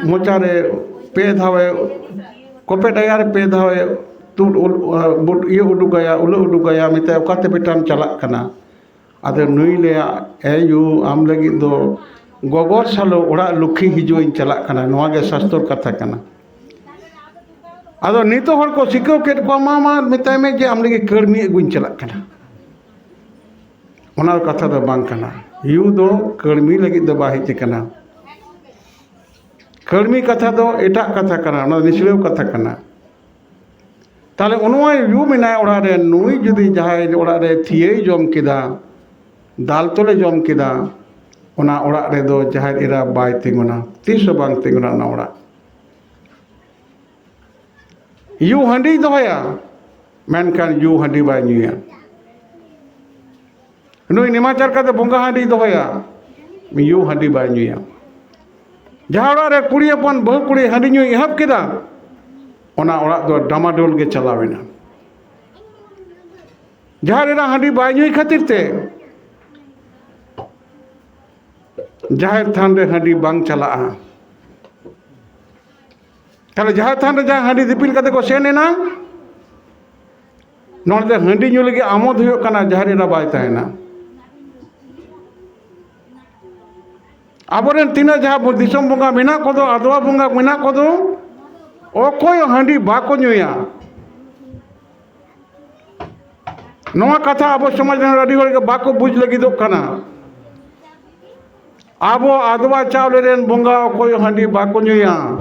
ᱢᱚᱪᱟᱨᱮ ᱯᱮ ᱫᱷᱟᱣᱮ ᱠᱚᱯᱮᱫ ᱟᱭᱟ, ᱨᱮ ᱯᱮ ᱫᱷᱟᱣᱮ ᱛᱩᱫ ᱩᱞ-, ᱵᱩᱴ-, ᱤᱭᱟᱹ ᱩᱰᱩᱠᱟᱭᱟ, ᱩᱞᱟᱹ ᱩᱰᱩᱠᱟᱭᱟ, ᱢᱮᱛᱟᱭᱟ, "ᱚᱠᱟᱛᱮ ᱵᱮᱴᱟᱢ ᱪᱟᱞᱟᱜ ᱠᱟᱱᱟ?" ᱟᱫᱚ ᱱᱩᱭ ᱞᱟᱹᱭᱟ, "ᱮ ᱭᱩ, ᱟᱢ ᱞᱟᱹᱜᱤᱫ ᱫᱚ ᱜᱚᱜᱚᱨ ᱥᱟᱞᱚ ᱚᱲᱟᱜ ᱞᱩᱠᱷᱤ ᱦᱤᱡᱩᱜ ᱤᱧ ᱪᱟᱞᱟᱜ ᱠᱟᱱᱟ, ᱱᱚᱣᱟ ᱜᱮ ᱥᱟᱥᱛᱚᱨ ᱠᱟᱛᱷᱟ ᱠᱟᱱᱟ᱾" ᱟᱫᱚ ᱱᱤᱛᱚᱜ ᱦᱚᱲ ᱠᱚ ᱥᱤᱠᱟᱹᱣ ᱠᱮᱫ ᱠᱚᱣᱟ, "ᱢᱟ, ᱢᱟ, ᱢᱮᱛᱟᱭ ᱢᱮ ᱡᱮ ᱟᱢ ᱞᱟᱹᱜᱤᱫ ᱠᱟᱹᱲᱢᱤ ᱟᱹᱜᱩᱧ ᱪᱟᱞᱟᱜ ᱠᱟᱱᱟ᱾" ᱚᱱᱟ ᱠᱟᱛᱷᱟ ᱫᱚ ᱵᱟᱝ ᱠᱟᱱᱟ᱾ ᱭᱩ ᱫᱚ ᱠᱟᱹᱲᱢᱤ ᱞᱟᱹᱜᱤᱫ ᱫᱚ ᱵᱟᱭ ᱦᱮᱡ ᱟᱠᱟᱱᱟ᱾ ᱠᱟᱹᱲᱢᱤ ᱠᱟᱛᱷᱟ ᱫᱚ ᱮᱴᱟᱜ ᱠᱟᱛᱷᱟ ᱠᱟᱱᱟ, ᱚᱱᱟ ᱫᱚ ᱱᱤᱥᱲᱟᱹᱣ ᱠᱟᱛᱷᱟ ᱠᱟᱱᱟ᱾ ᱛᱟᱦᱞᱮ ᱩᱱᱩᱭ ᱭᱩ ᱢᱮᱱᱟᱭ ᱚᱲᱟᱜ ᱨᱮ, ᱱᱩᱭ ᱡᱩᱫᱤ ᱡᱟᱦᱟᱸᱭ ᱚᱲᱟᱜ ᱨᱮ ᱛᱷᱤᱭᱟᱹᱭ ᱡᱚᱢ ᱠᱮᱫᱟ, ᱫᱟᱞ ᱛᱚᱞᱮ ᱡᱚᱢ ᱠᱮᱫᱟ, ᱚᱱᱟ ᱚᱲᱟᱜ ᱨᱮᱫᱚ ᱡᱟᱦᱮᱨ ᱮᱨᱟ ᱵᱟᱭ ᱛᱤᱸᱜᱩᱱᱟ, ᱛᱤᱥ ᱦᱚᱸ ᱵᱟᱝ ᱛᱤᱸᱜᱩᱱᱟ ᱚᱱᱟ ᱚᱲᱟᱜ᱾ ᱭᱩ ᱦᱟᱺᱰᱤᱭ ᱫᱚᱦᱚᱭᱟ, ᱢᱮᱱᱠᱷᱟᱱ ᱭᱩ ᱦᱟᱺᱰᱤ ᱵᱟᱭ ᱧᱩᱭᱟ᱾ ᱱᱩᱭ ᱱᱮᱢᱟᱪᱟᱨ ᱠᱟᱛᱮ ᱵᱚᱸᱜᱟ ᱦᱟᱺᱰᱤᱭ ᱫᱚᱦᱚᱭᱟ, ᱭᱩ ᱦᱟᱺᱰᱤ ᱵᱟᱭ ᱧᱩᱭᱟ᱾ ᱡᱟᱦᱟᱸ ᱚᱲᱟᱜ ᱨᱮ ᱠᱩᱲᱤ ᱦᱚᱯᱚᱱ ᱵᱟᱹᱦᱩ ᱠᱩᱲᱤ ᱦᱟᱺᱰᱤ ᱧᱩᱭ ᱮᱦᱚᱵ ᱠᱮᱫᱟ, ᱚᱱᱟ ᱚᱲᱟᱜ ᱫᱚ ᱰᱟᱢᱟᱰᱳᱞ ᱜᱮ ᱪᱟᱞᱟᱣ ᱮᱱᱟ᱾ ᱡᱟᱦᱟᱸ ᱨᱮᱱᱟᱜ ᱦᱟᱺᱰᱤ ᱵᱟᱭ ᱧᱩᱭ ᱠᱷᱟᱹᱛᱤᱨ ᱛᱮ ᱡᱟᱦᱮᱨ ᱛᱷᱟᱱ ᱨᱮ ᱦᱟᱺᱰᱤ ᱵᱟᱝ ᱪᱟᱞᱟᱜᱼᱟ᱾ ᱛᱟᱦᱞᱮ ᱡᱟᱦᱮᱨ ᱛᱷᱟᱱ ᱨᱮ ᱡᱟᱦᱟᱸ ᱦᱟᱺᱰᱤ ᱫᱤᱯᱤᱞ ᱠᱟᱛᱮ ᱠᱚ ᱥᱮᱱ ᱮᱱᱟ, ᱱᱚᱰᱮ ᱦᱟᱺᱰᱤ ᱧᱩ ᱞᱟᱹᱜᱤᱫ ᱟᱢᱳᱫ ᱦᱩᱭᱩᱜ ᱠᱟᱱᱟ, ᱡᱟᱦᱮᱨ ᱮᱨᱟ ᱵᱟᱭ ᱛᱟᱦᱮᱱᱟ᱾ ᱟᱵᱚᱨᱮᱱ ᱛᱤᱱᱟᱹᱜ ᱡᱟᱦᱟᱸ ᱵᱚ-, ᱫᱤᱥᱚᱢ ᱵᱚᱸᱜᱟ ᱢᱮᱱᱟᱜ ᱠᱚᱫᱚ, ᱟᱫᱽᱣᱟ ᱵᱚᱸᱜᱟ ᱢᱮᱱᱟᱜ ᱠᱚᱫᱚ, ᱚᱠᱚᱭ ᱦᱚᱸ ᱦᱟᱺᱰᱤ ᱵᱟᱠᱚ ᱧᱩᱭᱟ᱾ ᱱᱚᱣᱟ ᱠᱟᱛᱷᱟ ᱟᱵᱚ ᱥᱚᱢᱟᱡᱽ ᱨᱮᱱ ᱟᱹᱰᱤ ᱦᱚᱲ ᱜᱮ ᱵᱟᱠᱚ ᱵᱩᱡᱽ ᱞᱟᱹᱜᱤᱫᱚᱜ ᱠᱟᱱᱟ᱾ ᱟᱵᱚ ᱟᱫᱽᱣᱟ ᱪᱟᱣᱞᱮ ᱨᱮᱱ ᱵᱚᱸᱜᱟ ᱚᱠᱚᱭ ᱦᱟᱺᱰᱤ ᱵᱟᱠᱚ ᱧᱩᱭᱟ᱾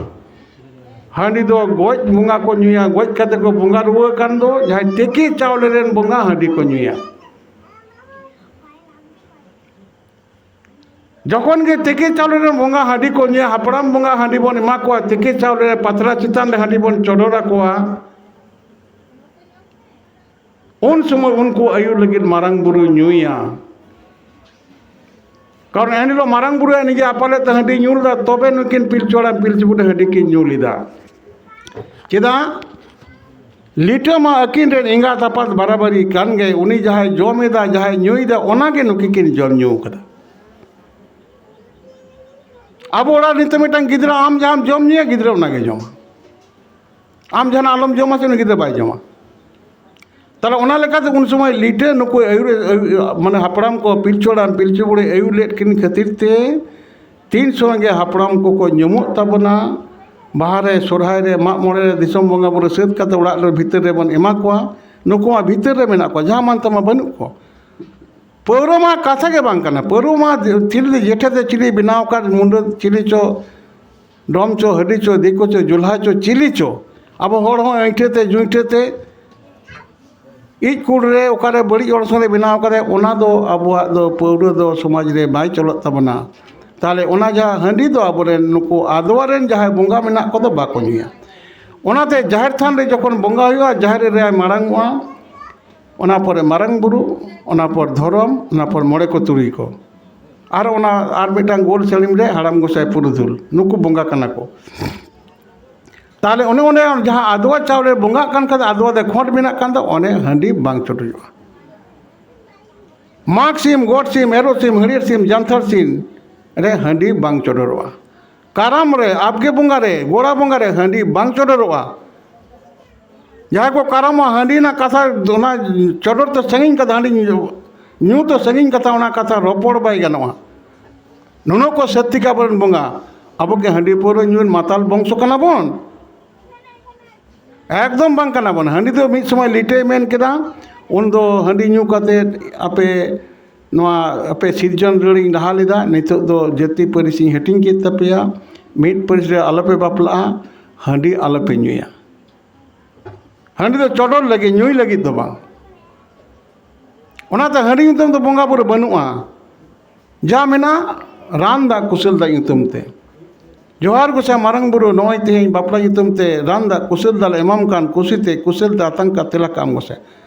ᱦᱟᱺᱰᱤ ᱫᱚ ᱜᱚᱡ ᱵᱚᱸᱜᱟ ᱠᱚ ᱧᱩᱭᱟ, ᱜᱚᱡ ᱠᱟᱛᱮ ᱠᱚ ᱵᱚᱸᱜᱟ ᱨᱩᱣᱟᱹ ᱠᱟᱱ ᱫᱚ, ᱡᱟᱦᱟᱸᱭ ᱛᱤᱠᱤ ᱪᱟᱣᱞᱮ ᱨᱮᱱ ᱵᱚᱸᱜᱟ ᱦᱟᱺᱰᱤ ᱠᱚ ᱧᱩᱭᱟ᱾ ᱡᱚᱠᱷᱚᱱ ᱜᱮ ᱛᱤᱠᱤ ᱪᱟᱣᱞᱮ ᱨᱮᱱ ᱵᱚᱸᱜᱟ ᱦᱟᱺᱰᱤ ᱠᱚ ᱧᱩᱭᱟ, ᱦᱟᱯᱲᱟᱢ ᱵᱚᱸᱜᱟ ᱦᱟᱺᱰᱤ ᱵᱚᱱ ᱮᱢᱟ ᱠᱚᱣᱟ, ᱛᱤᱠᱤ ᱪᱟᱣᱞᱮ ᱨᱮ ᱯᱟᱛᱲᱟ ᱪᱮᱛᱟᱱ ᱨᱮ ᱦᱟᱺᱰᱤ ᱵᱚᱱ ᱪᱚᱰᱚᱨ ᱟᱠᱚᱣᱟ, ᱩᱱ ᱥᱚᱢᱚᱭ ᱩᱱᱠᱩ ᱟᱹᱭᱩᱨ ᱞᱟᱹᱜᱤᱫ ᱢᱟᱨᱟᱝ ᱵᱩᱨᱩᱭ ᱧᱩᱭᱟ᱾ ᱠᱟᱨᱚᱱ ᱮᱱᱦᱤᱞᱳᱜ ᱢᱟᱨᱟᱝ ᱵᱩᱨᱩ ᱟᱡ ᱱᱤᱡᱮ ᱟᱯᱟᱞᱮᱫ ᱛᱮ ᱦᱟᱺᱰᱤ ᱧᱩ ᱞᱮᱫᱟ, ᱛᱚᱵᱮ ᱱᱩᱠᱤᱱ ᱯᱤᱞᱪᱩ ᱦᱟᱲᱟᱢ ᱯᱤᱞᱪᱩ ᱵᱩᱰᱷᱤ ᱦᱟᱺᱰᱤ ᱠᱤᱱ ᱧᱩ ᱞᱮᱫᱟ᱾ ᱪᱮᱫᱟᱜ? ᱞᱤᱴᱟᱹ ᱢᱟ ᱟᱹᱠᱤᱱ ᱨᱮᱱ ᱮᱸᱜᱟᱛ ᱟᱯᱟᱛ ᱵᱟᱨᱟᱵᱟᱨᱤ ᱠᱟᱱ ᱜᱮ, ᱩᱱᱤ ᱡᱟᱦᱟᱸᱭ ᱡᱚᱢ ᱮᱫᱟ, ᱡᱟᱦᱟᱸᱭ ᱧᱩᱭᱮᱫᱟ, ᱚᱱᱟ ᱜᱮ ᱱᱩᱠᱤᱱ ᱠᱤᱱ ᱡᱚᱢ ᱧᱩ ᱠᱟᱫᱟ᱾ ᱟᱵᱚ ᱚᱲᱟᱜ ᱨᱮ ᱱᱤᱛᱚᱜ ᱢᱤᱫᱴᱟᱝ ᱜᱤᱫᱽᱨᱟᱹ, ᱟᱢ ᱡᱟᱦᱟᱸᱢ ᱡᱚᱢ ᱧᱩᱭᱟ, ᱜᱤᱫᱽᱨᱟᱹ ᱚᱱᱟ ᱜᱮ ᱡᱚᱢᱟ᱾ ᱟᱢ ᱡᱟᱦᱟᱱᱟᱜ ᱟᱞᱚᱢ ᱡᱚᱢᱟ ᱥᱮ ᱩᱱᱤ ᱜᱤᱫᱽᱨᱟᱹ ᱵᱟᱭ ᱡᱚᱢᱟ᱾ ᱛᱟᱦᱞᱮ ᱚᱱᱟ ᱞᱮᱠᱟᱛᱮ ᱩᱱ ᱥᱚᱢᱚᱭ ᱞᱤᱴᱟᱹ ᱱᱩᱠᱩ ᱟᱹᱭᱩᱨ, ᱟᱹᱭᱩᱨ, ᱢᱟᱱᱮ ᱦᱟᱯᱲᱟᱢ ᱠᱚ ᱯᱤᱞᱪᱩ ᱦᱟᱲᱟᱢ ᱯᱤᱞᱪᱩ ᱵᱩᱲᱦᱤ ᱟᱹᱭᱩᱨ ᱞᱮᱫ ᱠᱤᱱ ᱠᱷᱟᱹᱛᱤᱨ ᱛᱮ ᱛᱤᱱ ᱥᱚᱢᱚᱭ ᱜᱮ ᱦᱟᱯᱲᱟᱢ ᱠᱚᱠᱚ ᱧᱩᱢᱚᱜ ᱛᱟᱵᱚᱱᱟ, ᱵᱟᱦᱟ ᱨᱮ, ᱥᱚᱨᱦᱟᱭ ᱨᱮ, ᱢᱟᱜ ᱢᱚᱬᱮ ᱨᱮ, ᱫᱤᱥᱚᱢ ᱵᱚᱸᱜᱟ ᱵᱩᱨᱩ ᱥᱟᱹᱛ ᱠᱟᱛᱮ ᱚᱲᱟᱜ ᱨᱮ ᱵᱷᱤᱛᱟᱹᱨ ᱨᱮᱵᱚᱱ ᱮᱢᱟ ᱠᱚᱣᱟ, ᱱᱩᱠᱩ ᱢᱟ ᱵᱷᱤᱛᱟᱹᱨ ᱨᱮ ᱢᱮᱱᱟᱜ ᱠᱚᱣᱟ, ᱡᱟᱦᱟᱸ ᱢᱟᱱ ᱛᱟᱢᱟ ᱵᱟᱹᱱᱩᱜ ᱠᱚᱣᱟ᱾ ᱯᱟᱹᱣᱨᱟᱹ ᱢᱟ ᱠᱟᱛᱷᱟ ᱜᱮ ᱵᱟᱝ ᱠᱟᱱᱟ᱾ ᱯᱟᱹᱣᱨᱟᱹ ᱢᱟ ᱪᱤᱞᱤ ᱡᱮᱴᱷᱮ ᱛᱮ ᱪᱤᱞᱤ ᱵᱮᱱᱟᱣ ᱟᱠᱟᱫ, ᱢᱩᱸᱰᱟᱹ ᱪᱤᱞᱤ ᱪᱚ, ᱰᱚᱢ ᱪᱚ, ᱦᱟᱹᱰᱤ ᱪᱚ, ᱫᱤᱠᱩ ᱪᱚ, ᱡᱩᱞᱦᱟ ᱪᱚ, ᱪᱤᱞᱤ ᱪᱚ, ᱟᱵᱚ ᱦᱚᱲ ᱦᱚᱸ ᱟᱹᱭᱴᱷᱟᱹ ᱛᱮ ᱡᱩᱭᱴᱷᱟᱹ ᱛᱮ ᱤᱡ ᱠᱩᱲ ᱨᱮ ᱚᱠᱟᱨᱮ ᱵᱟᱹᱲᱤᱡ ᱚᱨᱥᱚᱝ ᱨᱮ ᱵᱮᱱᱟᱣ ᱠᱟᱫᱟᱭ, ᱚᱱᱟ ᱫᱚ ᱟᱵᱚᱣᱟᱜ ᱫᱚ ᱯᱟᱹᱣᱨᱟᱹ ᱫᱚ ᱥᱚᱢᱟᱡᱽ ᱨᱮ ᱵᱟᱭ ᱪᱚᱞᱚᱜ ᱛᱟᱵᱚᱱᱟ᱾ ᱛᱟᱦᱚᱞᱮ ᱚᱱᱟ ᱡᱟᱦᱟᱸ ᱦᱟᱺᱰᱤ ᱫᱚ ᱟᱵᱚᱨᱮᱱ ᱱᱩᱠᱩ ᱟᱫᱣᱟ ᱨᱮᱱ ᱡᱟᱦᱟᱸᱭ ᱵᱚᱸᱜᱟ ᱢᱮᱱᱟᱜ ᱠᱚᱫᱚ ᱵᱟᱠᱚ ᱧᱩᱭᱟ᱾ ᱚᱱᱟᱛᱮ ᱡᱟᱦᱮᱨ ᱛᱷᱟᱱ ᱨᱮ ᱡᱚᱠᱷᱚᱱ ᱵᱚᱸᱜᱟ ᱦᱩᱭᱩᱜᱼᱟ, ᱡᱟᱦᱮᱨ ᱨᱮ ᱢᱟᱲᱟᱝ ᱚᱜᱼᱟ, ᱚᱱᱟ ᱯᱚᱨᱮ ᱢᱟᱨᱟᱝ ᱵᱩᱨᱩ, ᱚᱱᱟ ᱯᱚᱨ ᱫᱷᱚᱨᱚᱢ, ᱚᱱᱟ ᱯᱚᱨ ᱢᱚᱬᱮ ᱠᱚ ᱛᱩᱨᱩᱭ ᱠᱚ, ᱟᱨ ᱚᱱᱟ ᱟᱨ ᱢᱤᱫᱴᱟᱝ ᱜᱳᱞ ᱥᱟᱹᱲᱤᱢ ᱨᱮ ᱦᱟᱲᱟᱢ ᱜᱚᱸᱥᱟᱭ ᱯᱩᱨᱩᱫᱷᱩᱞ, ᱱᱩᱠᱩ ᱵᱚᱸᱜᱟ ᱠᱟᱱᱟ ᱠᱚ᱾ ᱛᱟᱦᱚᱞᱮ ᱚᱱᱮ ᱚᱸᱰᱮ ᱡᱟᱦᱟᱸ ᱟᱫᱣᱟ ᱪᱟᱣᱞᱮ ᱵᱚᱸᱜᱟᱜ ᱠᱟᱱ ᱠᱷᱟᱱ, ᱟᱫᱣᱟ ᱫᱚ ᱠᱷᱚᱸᱰ ᱢᱮᱱᱟᱜ ᱠᱟᱱ ᱫᱚ, ᱚᱱᱮ ᱦᱟᱺᱰᱤ ᱵᱟᱝ ᱪᱚᱰᱚᱨᱚᱜᱼᱟ᱾ ᱢᱟᱜᱽ ᱥᱤᱢ, ᱜᱚᱰ ᱥᱤᱢ, ᱮᱨᱚᱜ ᱥᱤᱢ, ᱦᱟᱹᱲᱭᱟᱹᱨ ᱥᱤᱢ, ᱡᱟᱱᱛᱷᱟᱲ ᱥᱤᱢ ᱨᱮ ᱦᱟᱺᱰᱤ ᱵᱟᱝ ᱪᱚᱰᱚᱨᱚᱜᱼᱟ᱾ ᱠᱟᱨᱟᱢ ᱨᱮ, ᱟᱵᱜᱮ ᱵᱚᱸᱜᱟ ᱨᱮ, ᱜᱚᱲᱟ ᱵᱚᱸᱜᱟ ᱨᱮ ᱦᱟᱺᱰᱤ ᱵᱟᱝ ᱪᱚᱰᱚᱨᱚᱜᱼᱟ᱾ ᱡᱟᱦᱟᱸᱭ ᱠᱚ ᱠᱟᱨᱟᱢᱚᱜᱼᱟ, ᱦᱟᱺᱰᱤ ᱨᱮᱱᱟᱜ ᱠᱟᱛᱷᱟ, ᱚᱱᱟ ᱪᱚᱰᱚᱨ ᱛᱮ ᱥᱟᱺᱜᱤᱧ ᱠᱟᱛᱷᱟ, ᱦᱟᱺᱰᱤ ᱧᱩ, ᱧᱩ ᱛᱮ ᱥᱟᱺᱜᱤᱧ ᱠᱟᱛᱷᱟ, ᱚᱱᱟ ᱠᱟᱛᱷᱟ ᱨᱚᱯᱚᱲ ᱵᱟᱭ ᱜᱟᱱᱚᱜᱼᱟ᱾ ᱱᱩᱱᱟᱹᱜ ᱠᱚ ᱥᱟᱹᱛᱛᱤᱠᱟ ᱟᱵᱚᱨᱮᱱ ᱵᱚᱸᱜᱟ, ᱟᱵᱚ ᱠᱤ ᱦᱟᱺᱰᱤ ᱯᱟᱹᱣᱨᱟᱹ ᱧᱩ ᱢᱟᱛᱟᱞ ᱵᱚᱝᱥᱚ ᱠᱟᱱᱟ ᱵᱚᱱ? ᱮᱠᱫᱚᱢ ᱵᱟᱝ ᱠᱟᱱᱟ ᱵᱚᱱ᱾ ᱦᱟᱺᱰᱤ ᱫᱚ ᱢᱤᱫ ᱥᱚᱢᱚᱭ ᱞᱤᱴᱟᱹᱭ ᱢᱮᱱ ᱠᱮᱫᱟ, ᱩᱱᱫᱚ ᱦᱟᱺᱰᱤ ᱧᱩ ᱠᱟᱛᱮ ᱟᱯᱮ ᱱᱚᱣᱟ ᱟᱯᱮ ᱥᱤᱨᱡᱚᱱ ᱨᱟᱹᱲᱤᱧ ᱞᱟᱦᱟ ᱞᱮᱫᱟ, ᱱᱤᱛᱚᱜ ᱫᱚ ᱡᱟᱹᱛᱤ ᱯᱟᱹᱨᱤᱥ ᱤᱧ ᱦᱟᱹᱴᱤᱧ ᱠᱮᱫ ᱛᱟᱯᱮᱭᱟ, ᱢᱤᱫ ᱯᱟᱹᱨᱤᱥ ᱨᱮ ᱟᱞᱚᱯᱮ ᱵᱟᱯᱞᱟᱜᱼᱟ, ᱦᱟᱺᱰᱤ ᱟᱞᱚᱯᱮ ᱧᱩᱭᱟ᱾ ᱦᱟᱺᱰᱤ ᱫᱚ ᱪᱚᱰᱚᱨ ᱞᱟᱹᱜᱤᱫ, ᱧᱩᱭ ᱞᱟᱹᱜᱤᱫ ᱫᱚ ᱵᱟᱝ᱾ ᱚᱱᱟᱛᱮ ᱦᱟᱺᱰᱤ ᱧᱩᱛᱩᱢ ᱫᱚ ᱵᱚᱸᱜᱟ ᱵᱩᱨᱩ ᱵᱟᱹᱱᱩᱜᱼᱟ᱾ ᱡᱟ ᱢᱮᱱᱟᱜ, ᱨᱟᱱ ᱫᱟᱜ ᱠᱩᱥᱟᱹᱞ ᱫᱟᱜ ᱧᱩᱛᱩᱢ ᱛᱮ᱾ ᱡᱚᱦᱟᱨ ᱜᱚᱸᱥᱟᱭ ᱢᱟᱨᱟᱝ ᱵᱩᱨᱩ, ᱱᱚᱜᱼᱚᱭ ᱛᱮᱦᱮᱧ ᱵᱟᱯᱞᱟ ᱧᱩᱛᱩᱢ ᱛᱮ ᱨᱟᱱ ᱫᱟᱜ ᱠᱩᱥᱟᱹᱞ ᱫᱟᱜ ᱞᱮ ᱮᱢᱟᱢ ᱠᱟᱱ, ᱠᱩᱥᱤᱛᱮ ᱠᱩᱥᱟᱹᱞ ᱫᱟᱜ ᱟᱛᱟᱝ ᱠᱟᱛᱮ ᱛᱮᱞᱟ ᱠᱟᱜ ᱟᱢ ᱜᱚᱸᱥᱟᱭ᱾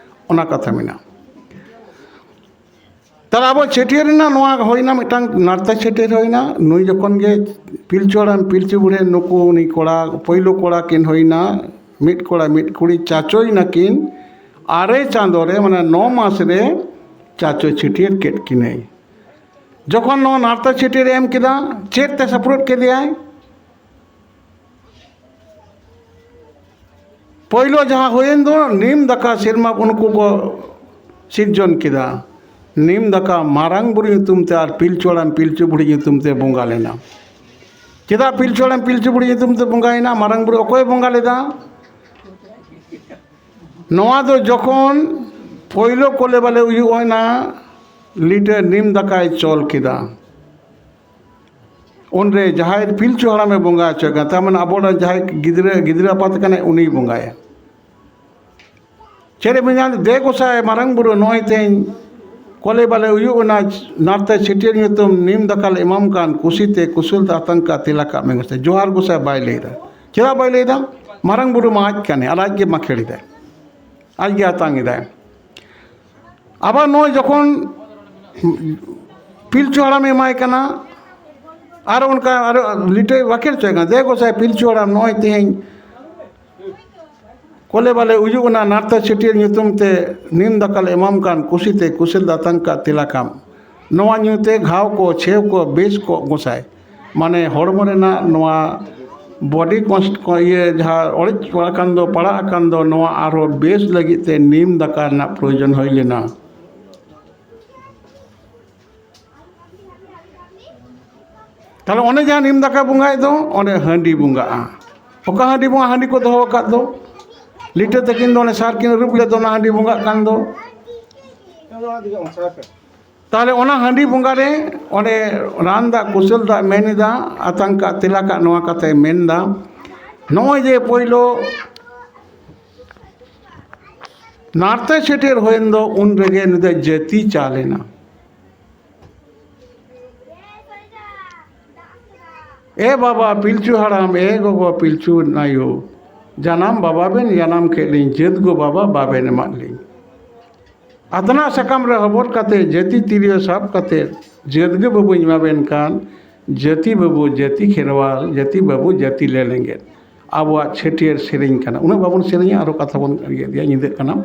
ᱚᱱᱟ ᱠᱟᱛᱷᱟ ᱢᱮᱱᱟᱜᱼᱟ᱾ ᱛᱟᱦᱞᱮ ᱟᱵᱚ ᱪᱷᱟᱹᱴᱭᱟᱹᱨ ᱨᱮᱱᱟᱜ ᱱᱚᱣᱟ ᱦᱩᱭᱱᱟ, ᱢᱤᱫᱴᱟᱝ ᱱᱟᱨᱛᱟ ᱪᱷᱟᱹᱴᱭᱟᱹᱨ ᱦᱩᱭᱱᱟ᱾ ᱱᱩᱭ ᱡᱚᱠᱷᱚᱱ ᱜᱮ ᱯᱤᱞᱪᱩ ᱦᱟᱲᱟᱢ ᱯᱤᱞᱪᱩ ᱵᱩᱲᱦᱤ ᱱᱩᱠᱩ, ᱩᱱᱤ ᱠᱚᱲᱟ, ᱯᱳᱭᱞᱳ ᱠᱚᱲᱟ ᱠᱤᱱ ᱦᱩᱭᱱᱟ, ᱢᱤᱫ ᱠᱚᱲᱟ ᱢᱤᱫ ᱠᱩᱲᱤ, ᱪᱟᱪᱳᱭ ᱱᱟᱹᱠᱤᱱ᱾ ᱟᱨᱮ ᱪᱟᱸᱫᱳ ᱨᱮ, ᱢᱟᱱᱮ ᱱᱚ ᱢᱟᱥ ᱨᱮ ᱪᱟᱪᱳ ᱪᱷᱟᱹᱴᱭᱟᱹᱨ ᱠᱮᱫ ᱠᱤᱱᱟᱹᱭ᱾ ᱡᱚᱠᱷᱚᱱ ᱱᱚᱣᱟ ᱱᱟᱨᱛᱟ ᱪᱷᱟᱹᱴᱭᱟᱹᱨ ᱮ ᱮᱢ ᱠᱮᱫᱟ, ᱪᱮᱫ ᱛᱮ ᱥᱟᱯᱲᱟᱣ ᱠᱮᱫᱮᱭᱟᱭ? ᱯᱳᱭᱞᱳ ᱡᱟᱦᱟᱸ ᱦᱩᱭᱮᱱ ᱫᱚ ᱱᱤᱢ ᱫᱟᱠᱟ, ᱥᱮᱨᱢᱟ ᱩᱱᱠᱩ ᱠᱚ ᱥᱤᱨᱡᱚᱱ ᱠᱮᱫᱟ᱾ ᱱᱤᱢ ᱫᱟᱠᱟ ᱢᱟᱨᱟᱝ ᱵᱩᱨᱩ ᱧᱩᱛᱩᱢ ᱛᱮ ᱟᱨ ᱯᱤᱞᱪᱩ ᱦᱟᱲᱟᱢ ᱯᱤᱞᱪᱩ ᱵᱩᱲᱦᱤ ᱧᱩᱛᱩᱢ ᱛᱮ ᱵᱚᱸᱜᱟ ᱞᱮᱱᱟ᱾ ᱪᱮᱫᱟᱜ ᱯᱤᱞᱪᱩ ᱦᱟᱲᱟᱢ ᱯᱤᱞᱪᱩ ᱵᱩᱲᱦᱤ ᱧᱩᱛᱩᱢ ᱛᱮ ᱵᱚᱸᱜᱟᱭᱮᱱᱟ? ᱢᱟᱨᱟᱝ ᱵᱩᱨᱩ ᱚᱠᱚᱭ ᱵᱚᱸᱜᱟ ᱞᱮᱫᱟ? ᱱᱚᱣᱟ ᱫᱚ ᱡᱚᱠᱷᱚᱱ ᱯᱳᱭᱞᱳ ᱠᱚᱞᱮ ᱵᱟᱞᱮ ᱦᱩᱭᱩᱜ ᱚᱭᱱᱟ, ᱞᱤᱴᱟᱹ ᱱᱤᱢ ᱫᱟᱠᱟᱭ ᱪᱚᱞ ᱠᱮᱫᱟ᱾ ᱩᱱᱨᱮ ᱡᱟᱦᱟᱸᱭ ᱯᱤᱞᱪᱩ ᱦᱟᱲᱟᱢᱮ ᱵᱚᱸᱜᱟ ᱦᱚᱪᱚᱭ ᱠᱟᱱᱟ, ᱛᱟᱨ ᱢᱟᱱᱮ ᱟᱵᱚᱨᱮᱱ ᱡᱟᱦᱟᱸᱭ ᱜᱤᱫᱽᱨᱟᱹ, ᱜᱤᱫᱽᱨᱟᱹ ᱟᱯᱟᱛ ᱠᱟᱱᱟᱭ, ᱩᱱᱤᱭ ᱵᱚᱸᱜᱟᱭᱟ᱾ ᱪᱮᱫ ᱮ ᱢᱮᱱᱟ? ᱫᱮ ᱜᱚᱸᱥᱟᱭ ᱢᱟᱨᱟᱝ ᱵᱩᱨᱩ, ᱱᱚᱜᱼᱚᱭ ᱛᱮᱦᱮᱧ ᱠᱚᱞᱮ ᱵᱟᱞᱮ ᱩᱭᱩᱜ ᱮᱱᱟ, ᱱᱟᱨᱛᱮ ᱪᱷᱟᱹᱴᱭᱟᱹᱨ ᱧᱩᱛᱩᱢ ᱱᱤᱢ ᱫᱟᱠᱟ ᱞᱮ ᱮᱢᱟᱢ ᱠᱟᱱ, ᱠᱩᱥᱤᱛᱮ ᱠᱩᱥᱩᱞ ᱫᱚ ᱟᱛᱟᱝ ᱠᱟᱜ ᱛᱮᱞᱟ ᱠᱟᱜ ᱢᱮ ᱜᱚᱸᱥᱟᱭ᱾ ᱡᱚᱦᱟᱨ ᱜᱚᱸᱥᱟᱭ ᱵᱟᱭ ᱞᱟᱹᱭᱫᱟ᱾ ᱪᱮᱫᱟᱜ ᱵᱟᱭ ᱞᱟᱹᱭᱫᱟ? ᱢᱟᱨᱟᱝ ᱵᱩᱨᱩ ᱢᱟ ᱟᱡ ᱠᱟᱱᱮ ᱟᱨ ᱟᱡ ᱜᱮ ᱢᱟᱠᱷᱮᱲ ᱮᱫᱟᱭ, ᱟᱡ ᱜᱮ ᱟᱛᱟᱝ ᱮᱫᱟᱭ᱾ ᱟᱵᱟᱨ ᱱᱚᱜᱼᱚᱭ ᱡᱚᱠᱷᱚᱱ ᱯᱤᱞᱪᱩ ᱦᱟᱲᱟᱢᱮ ᱮᱢᱟᱭ ᱠᱟᱱᱟ, ᱟᱨ ᱚᱱᱠᱟ ᱟᱨ ᱞᱤᱴᱟᱹᱭ ᱵᱟᱠᱷᱮᱲ ᱦᱚᱪᱚᱭ ᱠᱟᱱᱟ, ᱫᱮ ᱜᱚᱸᱥᱟᱭ ᱯᱤᱞᱪᱩ ᱦᱟᱲᱟᱢ, ᱱᱚᱜᱼᱚᱭ ᱛᱮᱦᱮᱧ ᱠᱚᱞᱮ ᱵᱟᱞᱮ ᱩᱭᱩᱜ ᱮᱱᱟ, ᱱᱟᱨᱛᱮ ᱪᱷᱟᱹᱴᱭᱟᱹᱨ ᱧᱩᱛᱩᱢ ᱛᱮ ᱱᱤᱢ ᱫᱟᱠᱟ ᱞᱮ ᱮᱢᱟᱢ ᱠᱟᱱ, ᱠᱩᱥᱤᱛᱮ ᱠᱩᱥᱤᱞ ᱫᱟᱛᱟᱝ ᱠᱟᱜ ᱛᱮᱞᱟ ᱠᱟᱢ᱾ ᱱᱚᱣᱟ ᱧᱩ ᱛᱮ ᱜᱷᱟᱣ ᱠᱚ ᱪᱷᱮᱣ ᱠᱚ ᱵᱮᱥ ᱠᱚᱜ ᱜᱚᱸᱥᱟᱭ᱾ ᱢᱟᱱᱮ ᱦᱚᱲᱢᱚ ᱨᱮᱱᱟᱜ ᱱᱚᱣᱟ ᱵᱚᱰᱤ ᱠᱚᱱᱥᱴ-, ᱠᱚ-, ᱤᱭᱟᱹ ᱡᱟᱦᱟᱸ ᱚᱲᱮᱡ ᱟᱠᱟᱱ ᱫᱚ, ᱯᱟᱲᱟᱜ ᱟᱠᱟᱱ ᱫᱚ, ᱱᱚᱣᱟ ᱟᱨᱦᱚᱸ ᱵᱮᱥ ᱞᱟᱹᱜᱤᱫ ᱛᱮ ᱱᱤᱢ ᱫᱟᱠᱟ ᱨᱮᱱᱟᱜ ᱯᱨᱚᱭᱳᱡᱚᱱ ᱦᱩᱭ ᱞᱮᱱᱟ᱾ ᱛᱟᱦᱞᱮ ᱚᱱᱮ ᱡᱟᱦᱟᱸ ᱱᱤᱢ ᱫᱟᱠᱟ ᱵᱚᱸᱜᱟᱭ ᱫᱚ, ᱚᱸᱰᱮ ᱦᱟᱺᱰᱤ ᱵᱚᱸᱜᱟᱜᱼᱟ᱾ ᱚᱠᱟ ᱦᱟᱺᱰᱤ ᱵᱚᱸᱜᱟ? ᱦᱟᱺᱰᱤ ᱠᱚ ᱫᱚᱦᱚ ᱟᱠᱟᱫ ᱫᱚ, ᱞᱤᱴᱟᱹ ᱛᱟᱹᱠᱤᱱ ᱫᱚ ᱚᱱᱮ ᱥᱟᱨ ᱠᱤᱱ ᱟᱹᱨᱩᱵ ᱞᱮᱫ ᱫᱚ, ᱚᱱᱟ ᱦᱟᱺᱰᱤ ᱵᱚᱸᱜᱟᱜ ᱠᱟᱱ ᱫᱚ᱾ ᱛᱟᱦᱞᱮ ᱚᱱᱟ ᱦᱟᱺᱰᱤ ᱵᱚᱸᱜᱟ ᱨᱮ ᱚᱸᱰᱮ ᱨᱟᱱ ᱫᱟᱜ, ᱠᱩᱥᱟᱹᱞ ᱫᱟᱜ ᱢᱮᱱ ᱮᱫᱟ, ᱟᱛᱟᱝ ᱠᱟᱜ ᱛᱮᱞᱟ ᱠᱟᱜ, ᱱᱚᱣᱟ ᱠᱟᱛᱷᱟᱭ ᱢᱮᱱ ᱮᱫᱟ᱾ ᱱᱚᱜᱼᱚᱭ ᱡᱮ ᱯᱳᱭᱞᱳ ᱱᱟᱨᱛᱮ ᱪᱷᱟᱹᱴᱭᱟᱹᱨ ᱦᱩᱭᱮᱱ ᱫᱚ, ᱩᱱ ᱨᱮᱜᱮ ᱱᱩᱭ ᱫᱚ ᱡᱟᱹᱛᱤ ᱪᱟᱞ ᱮᱱᱟ᱾ ᱮ ᱵᱟᱵᱟ ᱯᱤᱞᱪᱩ ᱦᱟᱲᱟᱢ, ᱮ ᱜᱚᱜᱚ ᱯᱤᱞᱪᱩ ᱟᱭᱳ, ᱡᱟᱱᱟᱢ ᱵᱟᱵᱟ ᱵᱮᱱ ᱡᱟᱱᱟᱢ ᱠᱮᱫ ᱞᱤᱧ, ᱡᱟᱹᱛ ᱜᱚ ᱵᱟᱵᱟ ᱵᱟᱵᱮᱱ ᱮᱢᱟᱫ ᱞᱤᱧ᱾ ᱟᱛᱱᱟᱜ ᱥᱟᱠᱟᱢ ᱨᱮ ᱦᱚᱵᱚᱨ ᱠᱟᱛᱮ, ᱡᱟᱹᱛᱤ ᱛᱤᱨᱭᱳ ᱥᱟᱵ ᱠᱟᱛᱮ, ᱡᱟᱹᱛ ᱜᱮ ᱵᱟᱹᱵᱩᱧ ᱮᱢᱟ ᱵᱮᱱ ᱠᱟᱱ, ᱡᱟᱹᱛᱤ ᱵᱟᱹᱵᱩ ᱡᱟᱹᱛᱤ ᱠᱷᱮᱨᱣᱟᱞ, ᱡᱟᱹᱛᱤ ᱵᱟᱹᱵᱩ ᱡᱟᱹᱛᱤ ᱞᱮ ᱞᱮᱸᱜᱮᱫ᱾ ᱟᱵᱚᱣᱟᱜ ᱪᱷᱟᱹᱴᱭᱟᱹᱨ ᱥᱮᱨᱮᱧ ᱠᱟᱱᱟ᱾ ᱩᱱᱟᱹᱜ ᱵᱟᱵᱚᱱ ᱥᱮᱨᱮᱧᱟ, ᱟᱨᱚ ᱠᱟᱛᱷᱟ ᱵᱚᱱ ᱤᱭᱟᱹ ᱤᱫᱤᱭᱟ, ᱧᱤᱫᱟᱹᱜ ᱠᱟᱱᱟ᱾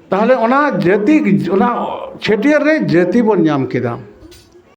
ᱛᱟᱦᱞᱮ ᱚᱱᱟ ᱡᱟᱹᱛᱤ, ᱚᱱᱟ ᱪᱷᱟᱹᱴᱭᱟᱹᱨ ᱨᱮ ᱡᱟᱹᱛᱤ ᱵᱚᱱ ᱧᱟᱢ ᱠᱮᱫᱟ᱾